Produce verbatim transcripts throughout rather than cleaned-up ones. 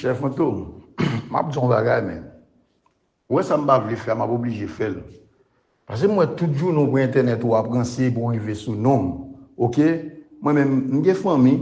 Chè Fantom, m ap di yon bagay, men. Ou wè sa m pa vle fè a, m ap oblije fè l. Paske m wè tout jounen w pran entènèt ou ap ranse epi w rive sou non m. Oke? Mwen menm, m gen fanmi,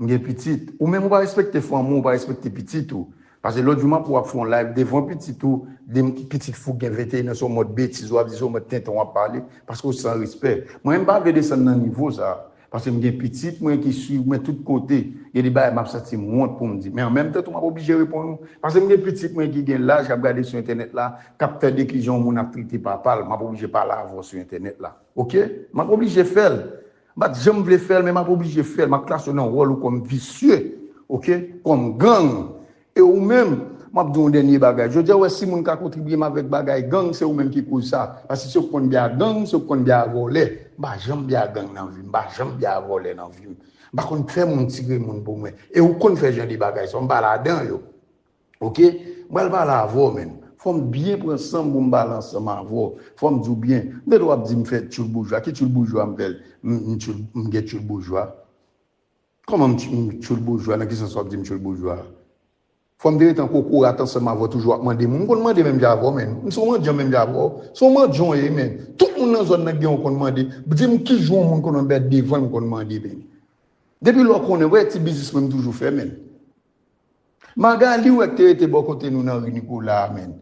m gen pitit. Ou menm ou pa respekte fanmi w, ou pa respekte pitit ou. Paske lòt jou m ap wè w ap fè yon live devan pitit ou, di m pitit fou gen venteyen an, se yon mòd betiz w ap di, se yon mòd tenten w ap pale, paske w san respè. Mwen menm m pa vle desann nan nivo sa. Paske m gen pitit mwen ki swiv mwen tout kote. Gen de bagay m ap santi m wont pou m di. Men an menm tan tou, m ap oblije reponn ou. Paske m gen pitit mwen ki gen laj, k ap gade sou entènèt la, k ap tande kijan yon moun ap trete papa l. M ap oblije pale avè w sou entènèt la. Oke? M ap oblije fè l. M pa t janm vle fè l, men m ap oblije fè l. M ap klase w nan wòl ou kòm visye. Oke? Kòm gang. E ou menm, m ap di w yon dènye bagay. Jodi a, w wè si moun ka kontribye m avèk bagay gang, se ou menm ki koz sa. Paske se ou k konn byen a gang, se ou k konn byen a vòlè. M pa janm byen a gang nan vi m, m pa janm byen a vòlè nan vi m. M pa konn fè moun tire moun pou mwen. E ou konn fè jan de bagay sa, m pa ladan yo. Oke? M pral pale avè w, menn. Fò m byen pran san m pou m pale ansanm avè w. Fò m di w byen. M te dwe ap di m fè tchoul boujwa. Ki tchoul boujwa m fè l? M, m tchoul, m gen tchoul boujwa. Kòman m tch-, m tchoul boujwa? Nan ki sans w ap di m tchoul boujwa? Fò m te ret an kokorat ansanm avè w, toujou ap mande moun. M konn mande menm jan avè w, menn. M se yon mandyan menm jan avè w. Se yon mandyan w ye, menn. Tout moun nan zòn nan gen yon konn mande. Di m ki jan yon moun konn anbèt devan l, m konn mande, menn. Depi lè w konnen, wè ti biznis mwen m toujou fè, menn. Magali, wè k te rete bò kote nou nan ri Nikola a, menn.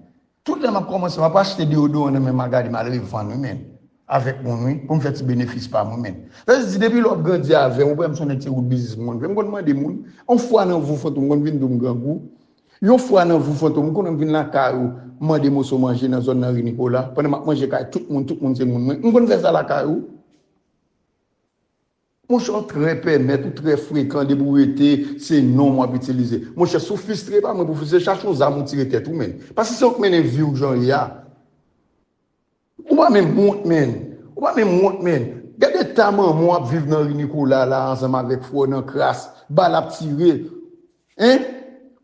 Tout lè m ap kòmanse, m ap achte deyodoran nan men Magali, m al revann wi, menn. Avèk moun, wi, pou m fè ti benefis pa m, wi, menn. Sa vle di, depi lè w ap grandi avè m, ou wè m se yon nèg se wout biznis m konn fè. M konn mande moun. Yon fwa nan vi w, Fantom, m konn vin di w m grangou. Yon fwa nan vi w, Fantom, m konn vin lakay ou, m mande moso manje nan zòn nan ri Nikola. Pandan m ap manje kay tout moun, tout moun se moun mwen. M konn fè sa lakay ou. Monchè, w trè pèmèt, ou trè frekan, depi w rete, se non w ap itilize. Monchè, si w fistre, pa mwen pou fistre, chache yon zam ou tire tèt ou, menn. Paske se ou k mennen vi w jan w ye a. Ou pa menm wont, menn. Ou pa menm wont, menn. Gade eta manman w ap viv nan ri Nikola la, ansanm avèk frè w nan kras, bal ap tire. Hein?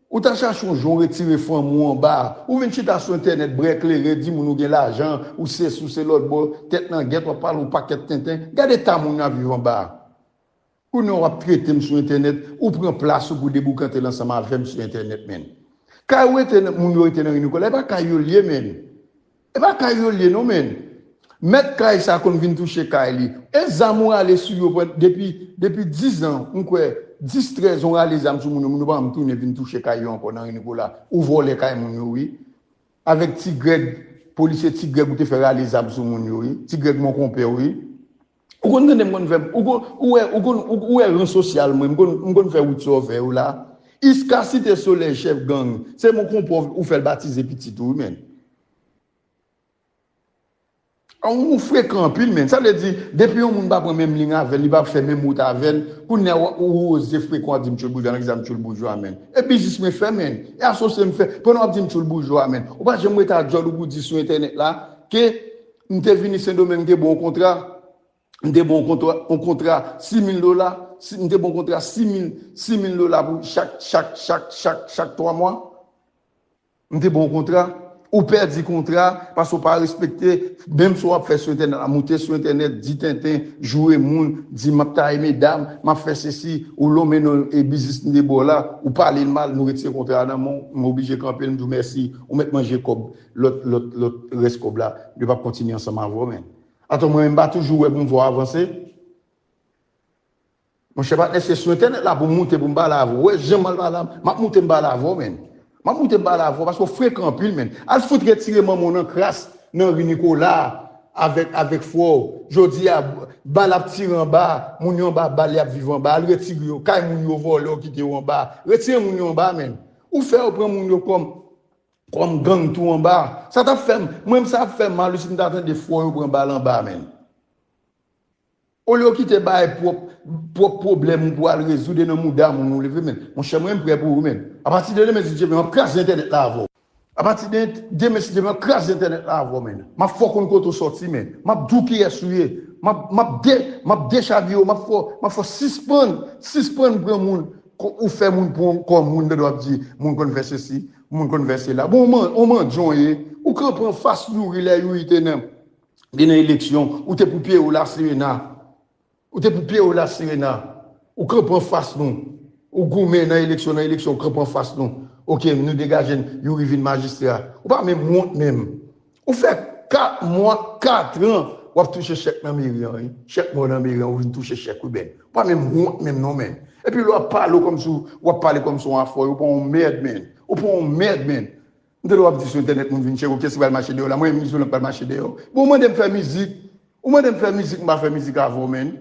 Ou ta chache yon jan w retire fanmi w anba a. Ou vin chita sou entènèt, bwè kleren, di moun ou gen lajan, ou sesi, ou se lòtbò, tèt nan gèt, w ap pale yon pakèt tenten. Gade eta moun yo ap viv anba a. Kounye a w ap trete m sou entènèt, ou pran plas ou pou deboukante l ansanm avè m sou entènèt, menn. Kay ou rete nan, moun yo rete nan ri Nikola, e pa kay yo l ye, menn. E pa kay yo l ye non, menn. Mèt kay sa konn vin touche kay li. E zam ou rale sou yo pran-, depi, depi diz an, m kwè, dis, trèz an w rale zam sou moun yo, moun yo pa janm tounen vin touche kay yo ankò nan ri Nikola. Ou vòlè kay moun yo, wi. Avèk Ti Grèg, polisye Ti Grèg ou te fè rale zam sou moun yo, wi. Ti Grèg mon konpè, wi. Ou konn tande m konn fè, ou konn, ou wè, ou konn, ou, ou wè ran sosyal mwen, m konn, m konn fè wout sa w fè yo la. Iska Site Solèy, chèf gang, se mon konpè w, ou fè l batize pitit ou, wi, menn. Ou frekan anpil, menn. Sa vle di, depi yon moun pa pran menm liy avè l, li pa fè menm wout avè l, kounye a ou, ou oze frekan w ap di m tchoul boujwa, nan ki sa m tchoul boujwa, menn. E biznis mwen fè, menn. E asosye m fè, pandan w ap di m tchoul boujwa, menn. Ou pa janm rete a djòl ou pou di sou entènèt la ke m te vini Sendomeng, m te ba w yon kontra, m te ba w yon kontra, yon kontra sis mil dola, si, m te ba w yon kontra sis mil, sis mil dola pou chak, chak, chak, chak, chak twa mwa. M te ba w kontra, ou pèdi kontra, paske w pa respekte, menm sa w ap fè sou entènèt la, moute sou entènèt, di tenten, joure moun, di m ap taye medam, m ap fè sesi, ou lonmen non e biznis m te ba w la, ou pale l mal, nou retire kontra a nan men w, m oblije kanpe l, m di w mèsi, ou mèt manje kòb, lòt, lòt, lòt rès kòb la, yo p ap kontinye ansanm avè w, menn. Atò, mwen menm, m pa toujou wè pou m fè w avanse? Monchè patnè, se sou entènèt la pou m moute pou m pale avè w. Ou wè jan m al pale, m ap moute m pale avè w, menn. M ap moute m pale avè w, paske w frekan anpil, menn. Al fout retire manman w nan kras, nan ri Nikola, avèk, avèk frè w. Jodi a, bal ap tire anba, moun yo anba bal, y ap viv anba. Al retire yo, kay moun yo vòlè, w kite yo anba. Retire moun yo anba, menn. Ou fè yo pran moun yo kòm, kòm gang tou anba. Sa t ap fè m, mwen menm sa ap fè m mal wi si m ta tande frè w yo pran bal anba, menn. Olye w kite bay pwòp, pwòp pwoblèm ou pou al rezoud e nan mouda moun ou leve, menn. Monchè, mwen, m prè pou ou, menn. Apati de demen, si Dye vle, m ap kraze entènèt la avè w. Apati de demen, si Dye vle, m ap kraze entènèt la avè w, menn. M ap fè w konn kote w sòti, menn. M ap di w kiyès ou ye. M ap, m ap de-, m ap dechavire w, m ap fè w, m ap fè w sispann, sispann pran moun, ko-, ou fè moun pou, kòm moun, tande w ap di, moun konn fè sesi, moun konn fè sela. Bon, ou man-, ou mandyan w ye. Ou kanpe anfas Youri lè Youri te nan te nan eleksyon, ou te pou pye w lasirena. Ou te pou pye w lasirena. Ou kanpe anfas nou. Ou goumen nan eleksyon, nan eleksyon, ou kanpe anfas nou. Ok, nou degaje n, Youri vin majistra. Ou pa menm wont menm. Ou fè kat mwa, kat an, w ap touche chèk nan meri an, wi. Chèk mò nan meri an, ou vin touche chèk, wi, Ben. Ou pa menm wont menm non, men. Epi lè w ap pale w kòmsi w, w ap pale kòmsi w afòy, ou pa yon mèd, men. Ou pa yon mèd, men. M tande w ap di sou entènèt moun vin tcheke w, kiyès ki pral mache dèyè w la? Mwen menm, Izolan pral mache dèyè w. Bon, ou mande m fè mizik. Ou mande m fè mizik, m pa fè mizik avè w, men.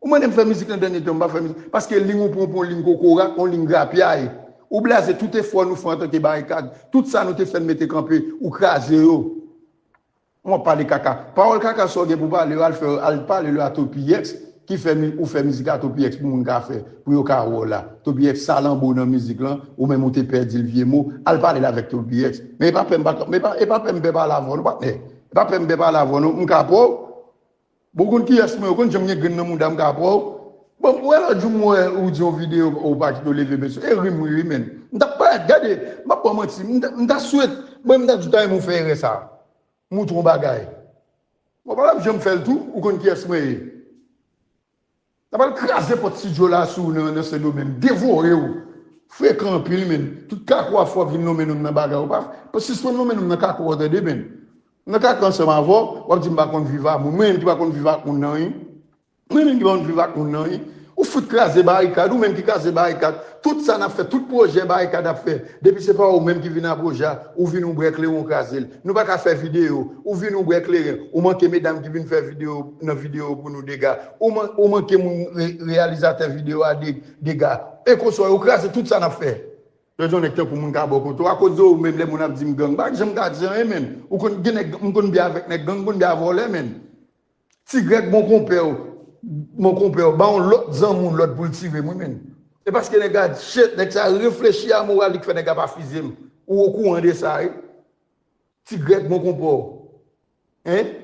Ou mande m fè mizik nan dènye tan, m pa fè mizik. Paske liy ou pran, pran liy kokorat, yon liy grapyay. Ou blaze tout efò nou fè antanke Barikad. Tout sa nou te fè n mete kanpe, ou kraze yo. Mwen pale kaka. Pawòl kaka sa w gen pou pale yo, al fè, al pale yo a Topiyex, ki fè mi-, ou fè mizik a Topiyex pou moun ka fè, pou yo ka wè w la. Topiyex salanbo nan mizik lan, ou menm ou te pèdi l vye mo, al pale l avèk Topiyex. Men e pa pè m pa, men e pa, e pa pè m pè pale avè w, non, patnè. E pa pè m pè pale avè w, non, m ka pran w. Bon, ou konn kiyès mwen, ou konn jan m gen grenn nan mouda m ka pran w. Bon, ou wè lòt jou m wè ou di yon videyo, ou pa kite w leve, mesye. E ri m ri, men. M t ap pale, gade, m p ap ba w manti, m ta, m ta swete, mwen, m ta di w ta renmen w fè erè sa. Moutre yon bagay. Mwen pa t ap janm fè l tou, ou konn kiyès mwen ye. N ap al kraze pòt estidyo la sou ou nan, nan Sendomeng, devore w. Frekan anpil, men. Tout kako a fè w ap vin lonmen non m nan bagay. Ou pa, pa sispann lonmen non m nan kako a, tande, men. M nan kako ansanm avè w, w ap di m pa konn viv ak moun. Mwen menm ki pa konn viv ak moun nan, wi. Mwen menm ki pa konn viv ak moun nan, wi. Ou fout kraze Barikad, ou menm ki kraze Barikad. Tout sa n ap fè, tout pwojè Barikad ap fè, depi se pa ou menm ki vin a pwojè a, ou vin ou bwè kleren, ou kraze l. Nou pa ka fè videyo, ou vin ou bwè kleren, ou manke medam ki vin fè videyo nan videyo pou nou dega. Ou man-, ou manke moun re-, reyalizatè videyo a de-, dega. E konswa, ou kraze tout sa n ap fè. Jodi a, yon nèg tankou moun ka bò kote w, akoz de ou menm lè moun ap di m gang, m pa janm ka di anyen, menn. Ou konn gen nèg, m konn byen avèk nèg gang, m konn byen a vòlè, menn. Ti Grèg, bon konpè w, bon konpè w, ba yon lòt zanmi w lòd pou l tire m, wi, menn. E paske nèg la, shit, nèg sa reflechi a moral li k fè nèg la pa fize m. Ou okouran de sa, wi. Ti Grèg, bon konpè w. Hein?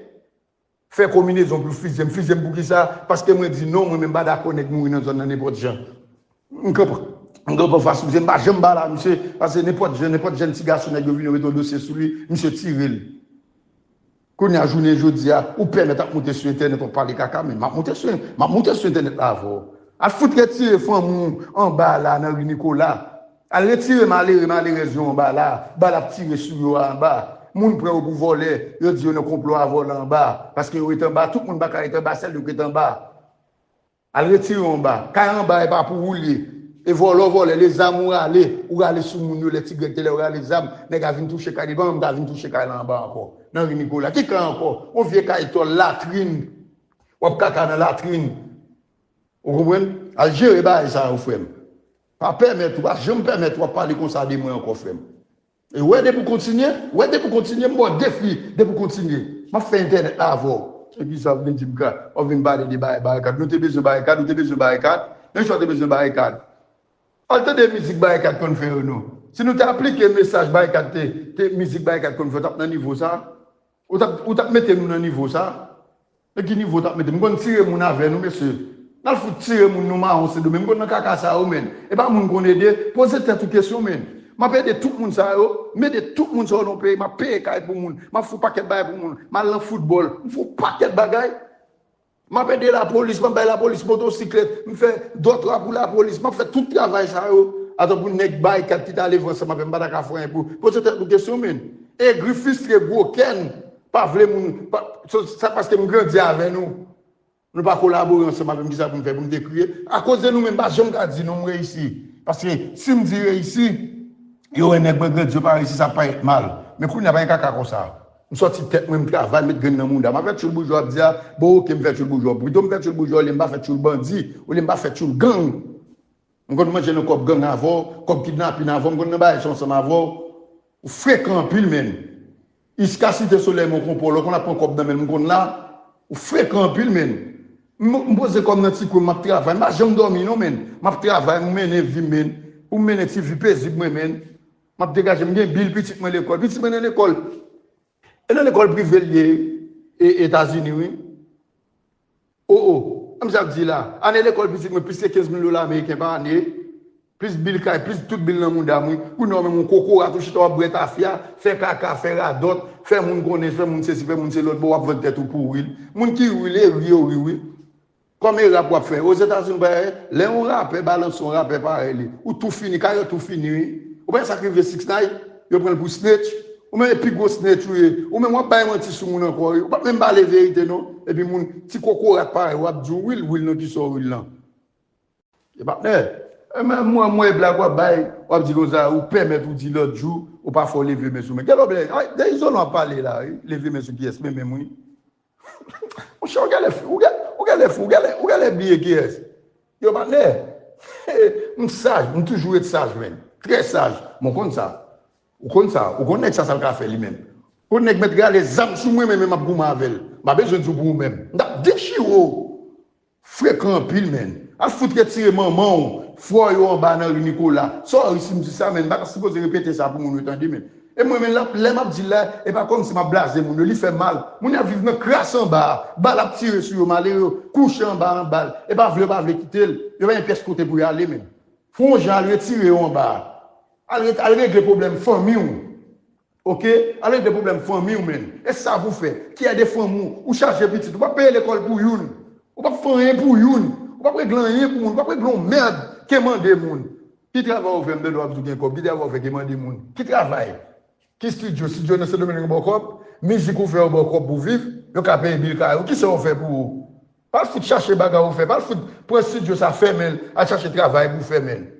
Fè konminezon pou l fize m. Fize m pou kisa? Paske mwen di non, mwen menm m pa dakò nèg mouri nan zòn nan nenpòt jan. M kanpe, m kanpe anfas misye, m pa janm pale a misye, paske nenpòt jan, nenpòt jèn ti gason nèg yo vin yo mete yon dosye sou li, misye tire l. Kounye a, jounen jodi a, ou pèmèt ap moute sou entènèt, w ap pale kaka, men m ap moute sou, m ap moute sou entènèt la avè w. Al fout retire fanmi w anba la nan ri Nikola. Al retire malere, malerèz yo anba la. Bal ap tire sou yo anba. Moun pran yo pou vòlè, yo di yo nan konplo a vòlè anba. Paske yo ret anba, tout moun pa ka ret anba, sèl yo k ret anba. Al retire w anba. Kay anba e pa pou ou li ye. E vòlè w vòlè, lezam ou rale, ou rale sou moun yo, lè Ti Grèg te lè yo rale zam, nèg la vin touche kay li, li pa menm ka vin touche kay la anba ankò. Nan ri Nikola. Ki kay ankò? Yon vye kay tòl, latrin. W ap kaka nan latrin. Ou konprann? Al jere bagay sa yo, frè m. Pa pèmèt ou, pa janm pèmèt ou ap pale konsa de mwen ankò, frè m. E wè depi w kontinye, wè depi w kontinye, m ba w defi, depi w kontinye. M ap fè entènèt la avè w. Se kisa w vin di m ka, w ap vin pale de bagay Barikad. Nou te bezwen Barikad, ou te bezwen Barikad, menm jan w te bezwen Barikad. Al tande mizik Barikad konn fè yo non. Si nou te aplike mesaj Barikad te, te mizik Barikad konn fè, w t ap nan nivo sa. Ou t ap, ou t ap mete nou nan nivo sa. Nan ki nivo w t ap mete m? M konn tire moun avè nou, mesye. N al fout tire moun nou mawon Sendomeng. M konn nan kaka sa yo, menn. E pa moun konn ede. Poze tèt ou kesyon, menn. M ap ede tout moun sa yo. M ede tout moun sa yo nan peyi. M ap peye kay pou moun. M ap fè yon pakèt bagay pou moun. M al nan foutbòl. M fè yon pakèt bagay. M ap ede lapolis. M ap bay lapolis motosiklèt. M fè dòtwa pou lapolis. M ap fè tout travay sa yo. Atan pou nèg Barikad ki t ale viv ansanm avè m, m pa ta ka fè anyen pou. Poze tèt ou kesyon, menn. Egri, fristre, gwo kè n. Pa vle moun, pa, sa, sa paske m grandi avè nou. Nou pa kolabore ansanm avè m, kisa pou m fè pou m te kriye? Akoz de nou menm, m pa janm ka di non m reyisi. Paske si m di reyisi, yo wè nèg mwen grandi, yo pa reyisi, sa parèt mal. Men kounye a pa gen kaka konsa. M sòti tèt mwen, m travay, m met grenn nan mouda. M ap fè tchoul boujwa ap di a, bon, oke, m fè tchoul boujwa. Pito m fè tchoul boujwa olye m pa fè tchoul bandi, olye m pa fè tchoul gang. M konn manje nan kòb gang avè w, kòb kidnapin avè w, m konn nan bagay sa ansanm avè w. Ou frekan anpil, menn. Iska Site Solèy, Mon Konpò, lè w konn ap pran kòb nan men l, m konn la. Ou frekan anpil, menn. M, m poze kò m nan ti kwen, m ap travay. M pa janm dòmi, non, menn. M ap travay, m mennen vi m, menn. Pou m mennen ti vi pezib mwen, menn. M ap degaje, m gen bil pitit mwen lekòl. Pitit mwen nan lekòl. E nan lekòl prive l ye, e, Etazini, wi. O, o, an m sa ap di la, ane lekòl pitit mwen plis ke kenz mil dola ameriken pa ane, plis bil kay, plis tout bil nan mouda m, wi. Kounye a w menm yon kokorat, ou chita w ap bwè tafya, fè kaka, fè radòt, fè moun konnen, fè moun sesi, fè moun se lòt bò, w ap vann tèt ou pou wi. Moun ki ri, le ri yo ri, wi. Kòm e rap w ap fè. Ozetazini, w pa wè, lè yon rapè balanse yon rapè parèy li, ou tou fini, karyè w tou fini, wi. Ou pa wè sa k rive six nine, yo pran l pou snitch. Ou menm e pi gwo snitch ou ye. Ou menm w ap bay manti sou moun ankò wi. Ou pa menm pale verite non. Epi moun ti kokorat parèy w ap di w wi l, wi l nan kisa w wi l lan. E patnè, e men mwen mwen blag w ap bay, w ap di konsa, ou pèmèt ou di lòt jou, ou pa fè w leve men sou men. Gèt lòt blag, ay, de izolan w ap pale la wi, leve men sou kiyès men menm wi. Monchè, ou genlè fou, ou genlè fou, ou genlè bliye kiyès. Yo patnè, m saj, m toujou ret saj menn. Trè saj. Mwen konn sa. Ou konn sa. Ou konn nèg sa sa l ka fè li menm. Ou konn nèg mèt rale zam sou mwen menm e m ap goumen avè l. M pa bezwen di w pou ou menm. M t ap dechire w. Frekan anpil menn. Al fout retire manman w, frè w yo anba nan ri Nikola. Sorry si m di sa menn, m pa ta sipoze repete sa pou moun yo tande menn. E mwen menm lè m ap di l la, e pa kòmsi m ap blaze moun yo, li fè mal. Moun yo ap viv nan kras anba a, bal ap tire sou yo, malere yo kouche anba an bal. E pa vle yo pa vle kite l, yo pa gen pyès kote pou y ale menn. Fè yon jan al retire yo anba a. Al, al regle pwoblèm fanmi w. Oke? Al regle pwoblèm fanmi w menn. E sa pou fè? Kiyè de fanmi w? Ou chache pitit, ou p ap peye lekòl pou youn. Ou p ap fè anyen pou youn. Ou p ap regle anyen pou moun. Ou p ap regle yon mèd ke mande moun. Ki travay ou fè m tande w ap di w gen kòb? Ki travay ou fè ke mande moun? Ki travay? Ki estidyo? Estidyo nan Sendomeng yo ba w kòb? Mizik ou fè yo ba w kòb pou viv? Yo ka peye bil kay ou? Kisa yo fè pou ou? Pa al fout chache bagay ou fè. Pa al fout pran estidyo sa fèmen l. Al chache travay pou fèmen l.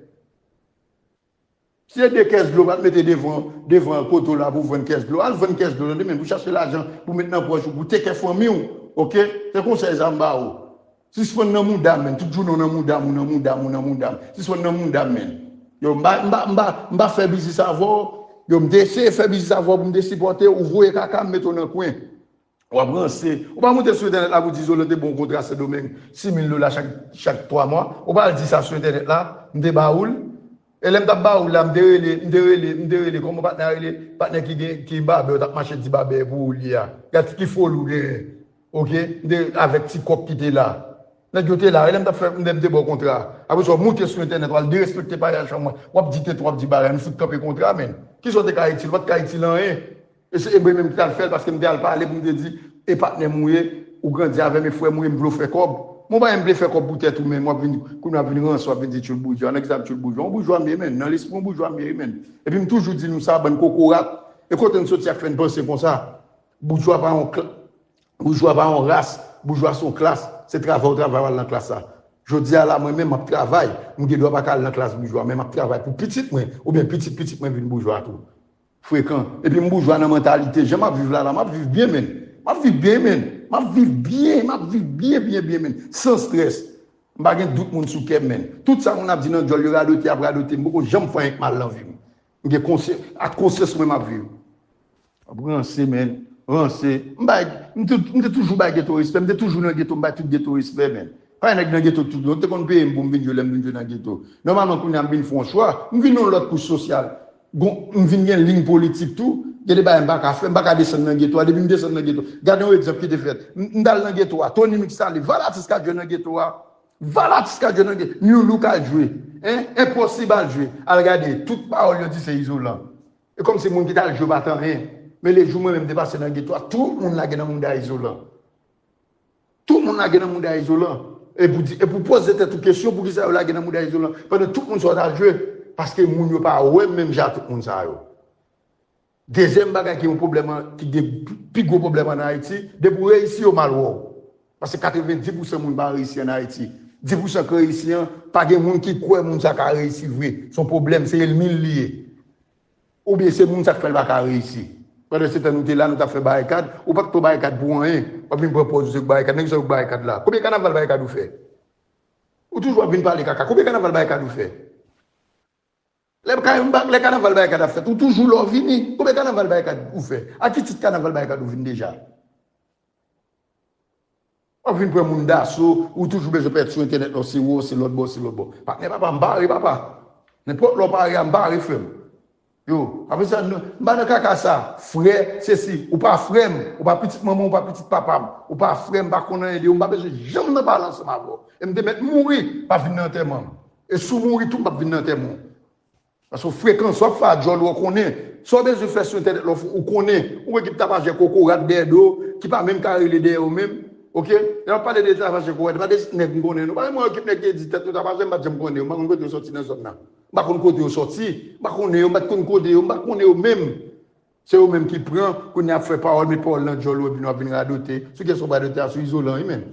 Si se de kès dlo, pa t mete devan, devan kote w la pou vann kès dlo. Al vann kès dlo, tande menn, pou chache lajan, pou met nan pòch ou, pou teke fanmi w. Oke? Se konsèy sa m ba ou. Sispann nan mouda m, menn. Tout jounen w nan mouda m, ou nan mouda m, ou nan mouda m. Sispann nan mouda m, menn. Yo, m pa, m pa, m pa, m pa fè biznis avè w. Yo, m te eseye fè biznis avè w pou m te sipòte w, ou voye kaka, m mete w nan kwen. W ap ranse. Ou pa monte sou entènèt la pou di Izolan te ba w kontra Sendomeng, sis mil dola chak, chak twa mwa. Ou pa al di sa sou entènèt la, m te ba ou l. E lè m t ap ba ou l la, m te rele, m te rele, m te rele, kòman patnè a rele? Patnè ki gen, ki babè, w t ap mache di babè pou ou li a. Gad ki foli w genyen. Oke? M te avèk ti kòk ki te la. Nèg yo te la, e lè m t ap fè, m te, m te ba w kontra. Apre sa, w monte sou entènèt, w al derespekte payaj fanm mwen. W ap di tenten, w ap di bagay, nou fout kanpe kontra, menn. Kisa w te ka itil? Ou pa t ka itil anyen. E se, e mwen menm ki t al fè l, paske m te al pale pou m te di, e patnè m ou ye, ou grandi avè m, e frè m ou ye, m vle w fè kòb. Mwen pa menm vle fè kòb pou tèt ou menm, w ap vin, kounye a w ap vin ranse, w ap vin di tchoul boujwa. Nan ki sa m tchoul boujwa? Yon boujwa m ye, menn. Nan lespri yon boujwa m ye, menn. Epi m toujou di nou sa, bann kokorat. E kote n soti ak fè n panse konsa? Boujwa pa yon kl-, boujwa pa yon ras, boujwa se yon klas. Se travay ou travay w al nan klas la. Jodi a la, mwen menm, m ap travay. M gen dwa pa ka al nan klas boujwa, men m ap travay pou pitit mwen, oubyen pitit pitit mwen vin boujwa tou. Frekan. Epi m boujwa nan mantalite. Jan m ap viv la, la, m ap viv byen, menn. M ap viv byen, menn. M ap viv byen, m ap viv byen, byen, byen, menn. San strès. M pa gen dout moun sou kè m, menn. Tout sa moun ap di nan dyòl, yo radote, y ap radote. M poko janm fè anyen k mal nan vi m. M gen konsyans, ak konsyans mwen m ap viv. W ap ranse, menn. Ranse. M bay, m te, m te toujou bay geto respè. M te toujou nan geto, m bay tout geto respè, menn. Pa gen nèg nan geto tout non. Te konn peye m pou m vin jwe lè m vin jwe nan geto. Nòmalman, kounye a m vin fè yon chwa. M vin nan yon lòt kouch sosyal. Gon, m vin gen liy politik tou. Gen de bagay m pa ka fè. M pa ka desann nan geto a. Depi m desann nan geto. Gade yon egzanp ki te fèt. M, m t al nan geto a. Tony Mix ale. Valatis ka jwe nan geto a. Valatis ka jwe nan geto. New Look al jwe. Hein? Enposib al jwe. Al gade. Tout pawòl yo di se Izolan. E kòmsi moun ki t al jwe pa t anyen. Men lejou mwen menm te pase nan geto a, tout moun lage nan mouda Izolan. Tout moun lage nan mouda Izolan. E pou di, e pou poze tèt ou kesyon, poukisa yo lage nan mouda Izolan? Pandan tout moun sa yo t al jwe, paske moun yo pa wè m menm jan a tout moun sa yo. Dezyèm bagay ki yon pwoblèm an, ki gen pi gwo pwoblèm an Ayiti, depi w reyisi, yo mal wè w. Paske katrevenndis pousan moun pa reyisi an Ayiti. Dis pousan k reyisi an, pa gen moun ki kwè moun sa ka reyisi vre. Se yon pwoblèm, se ènmi l li ye. Oubyen se moun sa k fè l pa ka reyisi. Pandan se tan nou te la, nou t ap fè barikad, ou pa t fè barikad pou anyen. W ap vin pran pòz ou se barikad. Nan kisa w barikad la? Konbyen kanaval barikad ou fè? Ou toujou ap vin pale kaka. Konbyen kanaval barikad ou fè? Lè, lè kanaval barikad ap fèt, ou toujou la w vini. Konbyen kanaval barikad ou fè? A ki tit kanaval barikad ou vin deja? W ap vin pran moun daso, ou toujou bezwen pèt sou entènèt la, se wè w, se lòt bò, se lòt bò. Patnè papa, m pare papa. Nenpòt lè w pare a, m pare frè m. Yo, apre sa, m pa nan kaka sa. Frè, sesi, ou pa frè m, ou pa pitit manman, ou pa pitit papa m, ou pa frè m, pa konn anyen de ou, m pa bezwen janm nan pale ansanm avè w. E m te mèt mouri, pa vin nan antèman m. E si w mouri tou, m p ap vin nan antèman w. Paske w frekan, sa w ap fè a djòl ou, ou konnen. Sa w bezwen fè sou entènèt la, ou konnen. Ou wè ki tapajè kokorat dèyè do, ki pa menm ka rele dèyè yo menm. Oke? Lè w ap pale de tapajè kokorat, pa de nèg m konnen, non. Pa gen mwen ekip nèg ki di tèt nou tapajè, m pa t janm konnen yo. M pa konn kote yo sòti nan zòn nan. M pa konn kote yo sòti, m pa konnen yo, m pa t konn kote yo, m pa konnen yo menm. Se yo menm ki pran, kounye a ap fè pawòl, met pawòl nan djòl ou, epi nou ap vin radote. Sou kiyès w ap radote a? Sou Izolan wi, menn.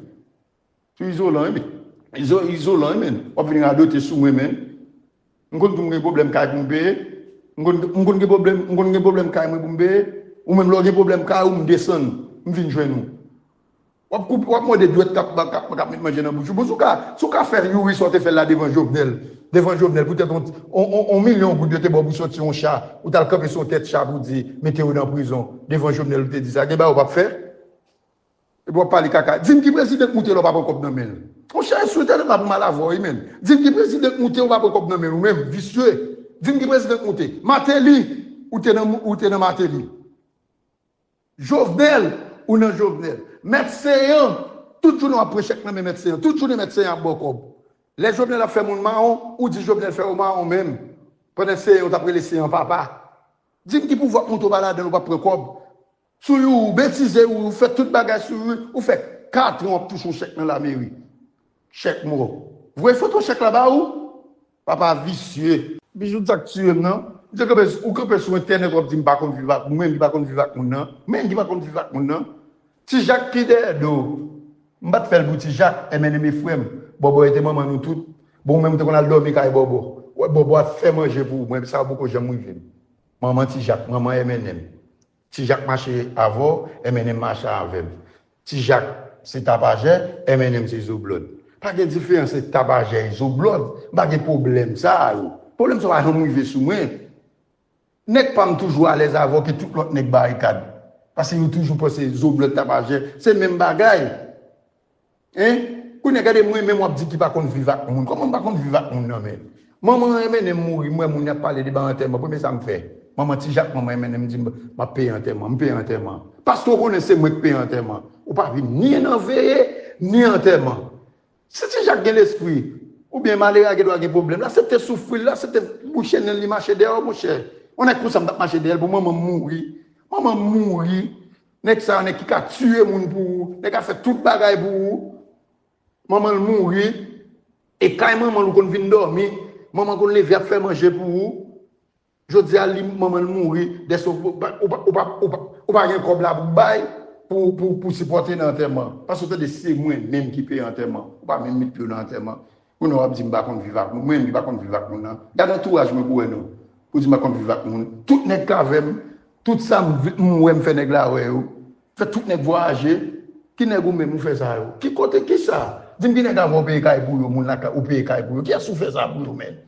Sou Izolan wi, menn. Izo, Izolan wi, menn. W ap vin radote sou mwen, menn. M konn tou m gen pwoblèm kay pou m peye. M konn, m konn gen pwoblèm, m konn gen pwoblèm kay mwen pou m peye. Ou menm lè w gen pwoblèm kay ou, m desann, m vin jwenn ou. W ap koupe, w ap mòde dwèt k ap, k ap, k ap met manje nan bouch ou. Bon, si w ka, si w ka fè Youri sa w te fè l la devan Jovenel, devan Jovenel, poutèt on, on, on milyon goud yo te ba w pou sòti yon cha, ou t al kanpe sou yon tèt cha pou di, mete yo nan prizon, devan Jovenel ou te di sa, gen bagay ou p ap fè? Epi w ap pale kaka. Di m ki prezidan k moute la w pa pran kòb nan men l? Monchè, sou entènèt la pou m al avè w wi, menn. Di m ki prezidan k moute ou pa pran kòb nan men l, ou menm, visye. Di m ki prezidan k moute. Martelly, ou te nan, ou te nan Martelly. Jovenel, ou nan Jovenel. Mèt Seyan, tout jounen w ap pran chèk nan men Mèt Seyan. Tout jounen Mèt Seyan ap ba w kòb. Lè Jovenel ap fè moun mawon, ou di Jovenel fè w mawon menm. Pandan Seyan, ou t ap rele Seyan papa. Di m ki pouvwa k moute w pa ladan l, ou p ap pran kòb. Sou Youri, ou betize Youri, ou fè tout bagay sou Youri, ou fè kat an w ap touche yon chèk nan lameri. Chèk mò. Voye foto chèk la ba ou. Papa visye. Bijou sa k tiye m nan. Ou te kanpe, ou kanpe sou entènèt w ap di m pa konn viv ak moun, menm ki pa konn viv ak moun nan. Menm ki pa konn viv ak moun nan. Ti Jak ki dèyè do. M pa t fè l pou Ti Jak, M N M e frè m. Bòbò e te manman nou tout. Bon, ou menm ou te konn al dòmi kay Bòbò. Wè Bòbò ap fè manje pou ou, mwen sa poko janm rive m. Manman Ti Jak, manman M N M. Ti Jak mache avè w, M N M mache avè m. Ti Jak se tapajè, M N M se zoblòd. Pa gen diferans ant tapajè e zoblòd. M pa gen pwoblèm sa a yo. Pwoblèm sa yo pa janm rive sou mwen. Nèg pa m toujou alèz avè w ke tout lòt nèg barikad. Paske yo toujou panse zoblòd tapajè se menm bagay. Hein? Kounye a gade mwen menm w ap di ki pa konn viv ak moun. Kòman m pa konn viv ak moun nan men? Manman M N M mouri, m wè moun y ap pale de bay antèman. Premye sa m fè. Manman Ti Jak, manman M N M di m, m ap peye antèman, m peye antèman. Paske w konnen se mwen k peye antèman. Ou pa vin ni nan veye, ni antèman. Si Ti Jak gen lespri, oubyen malere a gen dwa gen pwoblèm, l aksepte soufri, l aksepte bouche nen l, li mache dèyè w, monchè. Yon nèg konsa m t ap mache dèyè l pou manman m mouri. Manman m mouri. Nèg sa a, nèg ki ka tiye moun pou ou, nèg ka fè tout bagay pou ou. Manman l mouri. E kay manman l ou konn vin dòmi. Manman konn leve ap fè manje pou ou. Jodi a li manman l mouri, dèske ou pa, ou pa, ou pa, ou pa, ou pa gen kòb la pou bay, pou, pou, pou sipòte nan antèman. Paske w tande se mwen menm ki peye antèman. Ou pa menm met pye w nan antèman. Kounye a w ap di m pa konn viv ak moun. Mwen menm ki pa konn viv ak moun nan. Gade antouraj mwen pou wè non. Pou di m pa konn viv ak moun. Tout nèg k avè m, tout sa m, m wè m fè nèg la wè yo. Fè tout nèg vwayaje. Ki nèg ou menm ou fè sa yo? Ki kote, ki sa? Di m ki nèg avè w peye kay pou yo, moun la ka, ou peye kay pou yo. Kiyès ou fè sa pou yo menm?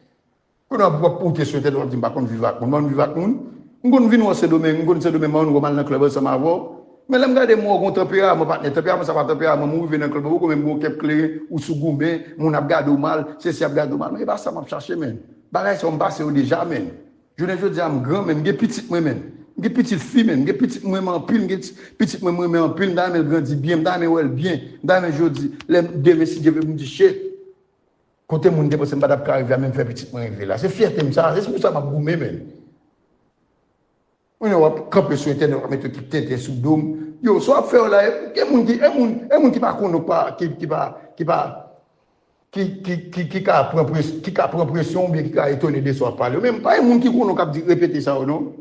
Kounye a w ap monte sou entènèt w ap di m pa konn viv ak moun, m pa konn viv ak moun. M konn vin wè w Sendomeng, m konn Sendomeng, m pa konn wè m al nan klèb ansanm avè w. Men lè m gade m wè w gen yon tanperaman, patnè, tanperaman sa pa tanperaman m, ou rive nan klèb, ou konn menm gen yon kèk kleren, ou sou goumen, moun ap gade w mal, sesi ap gade w mal. Men e pa sa m ap chache, menn. Bagay sa yo m pase yo deja, menn. Jounen jodi a m gran, menn, m gen pitit mwen, menn. M gen pitit fi, menn. M gen pitit mwen, m anpil, m gen ti, pitit mwen, m renmen anpil, m ta renmen l grandi byen, m ta renmen wè l byen, m ta renmen jodi, lè demen, si Dye vle, pou m di, shit. Kote moun te panse m pa t ap ka rive a, menm fè pitit mwen rive la. Se fyète m sa, se pou sa m ap goumen, menn. Kounye a w ap kanpe sou entènèt, w ap mete ekip tenten sou do m. Yo, sa w ap fè yo la, e, e moun ki, e moun, e moun ki pa konn ou pa, ki, ki pa, ki pa, ki, ki, ki, ki ka pran pres-, ki ka pran presyon oubyen ki ka etone de sa w ap pale. Men pa e moun ki konn ou k ap di repete sa yo, non.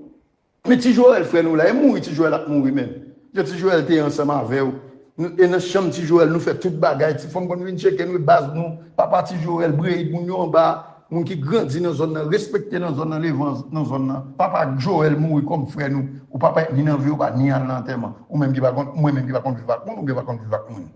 Men Ti Jorèl, frè nou la, e mouri Ti Jorèl ap mouri, menn. Jan Ti Jorèl te ansanm avè w. Nou, e nan chanm Ti Jorèl, nou fè tout bagay. Ti fanm konn vin tcheke nou, e baz nou. Papa Ti Jorèl, Breyid, moun yo anba. Moun ki grandi nan zòn nan, respekte nan zòn nan, leve nan zòn nan. Papa Jorèl mouri kòm frè nou. Ou pa pa ni nan vi, ou pa ni al nan antèman. Ou menm ki pa konn, mwen menm ki pa konn viv ak moun, oubyen pa konn viv ak moun.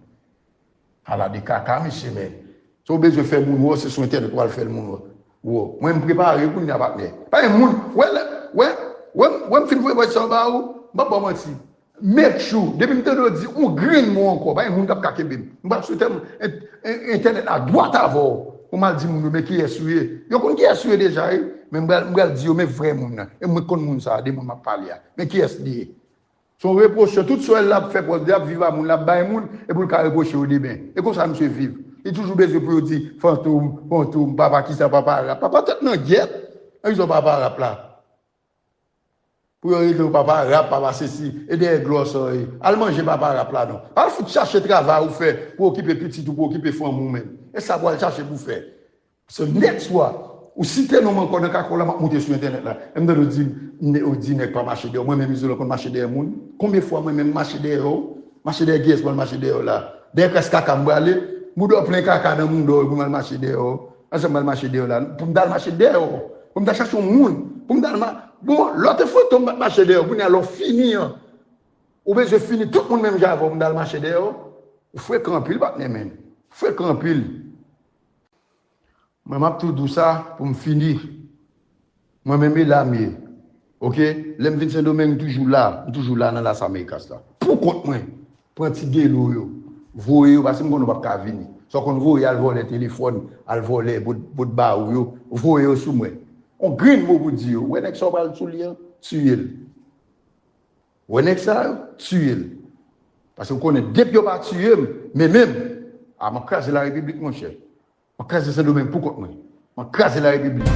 Ala de kaka, mesye, men. Si w bezwen fè moun wè w, se sou entènèt w al fè l moun wè w. Mwen, m prepare kounye a, patnè. Pa gen moun, wè, lè, wè, wè, wè m fin voye vòys sa yo ba ou, m p ap ba w manti. Make sure, depi m tande w di yon grenn mo ankò, pa gen moun k ap ka kenbe m. M pral sou entè-, en-, en-, entènèt la dwat avè w, pou m al di moun yo, men kiyès ou ye. Yo konn kiyès ou ye deja, wi. Men m pral, m pral di yo, men vrè moun nan. E mwen konn moun sa a, de moun m ap pale a. Men kiyès li ye. Se yon repwosyon. Tout sa w wè l ap fè pou l ap viv a moun, l ap bay moun, e pou l ka repwoche yo demen. E konsa misye viv. Li toujou bezwen pou yo di, fantom, fantom, papa kisa, papa rap. Papa tèt nan gyèt. Nan kisa w papa rap la? Pou yo rele w papa rap, papa sesi, e dèyè glòs an ye. Al manje papa rap la non. Al fout chache travay ou fè pou okipe pitit ou, pou okipe fanmi w menm. E sa pou al chache pou fè. So next wa, Ou site non m ankò nan kaka w la, m ap moute sou entènèt la. M tande w di, m, ou di nèg pa mache dèyè w. Mwen menm, Izolan, konn mache dèyè moun? Konbyen fwa mwen menm mache dèyè w? Mache dèyè kiyès mwen mache dèyè w la? Dèyè kras kaka m prale? Bouda w plen kaka nan mouda w pou m al mache dèyè w? Ansanm m al mache dèyè w la. Pou m ta al mache dèyè w? Pou m ta chache yon moun? Pou m ta al ma-, bon, lè w te fantom m pa t mache dèyè w. Kounye a lè w fini an, ou bezwen fini tout moun menm jan avè w pou m ta al mache dèyè w? Ou frekan anpil, patnè, menn. Frekan anpil. Mwen, m ap tou di w sa pou m fini. Mwen menm, e la m ye. Oke? Lè m vin Sendomeng, m toujou la. M toujou la nan Las Americas la. Pou kont mwen. Pran ti gelo yo. Voye yo, paske m konnen w p ap ka vini. Sa w konn voye al vòlè telefòn, al vòlè bòt, bòt ba ou yo. Voye yo sou mwen. On grenn mo pou di yo. Wè nèg sa w pral sou li an, tiye l. Wè nèg sa yo, tiye l. Paske w konnen, depi yo pa tiye m, men menm, a, m ap kraze larepiblik, monchè. M ap kraze Sendomeng pou kont mwen. M ap kraze larepiblik.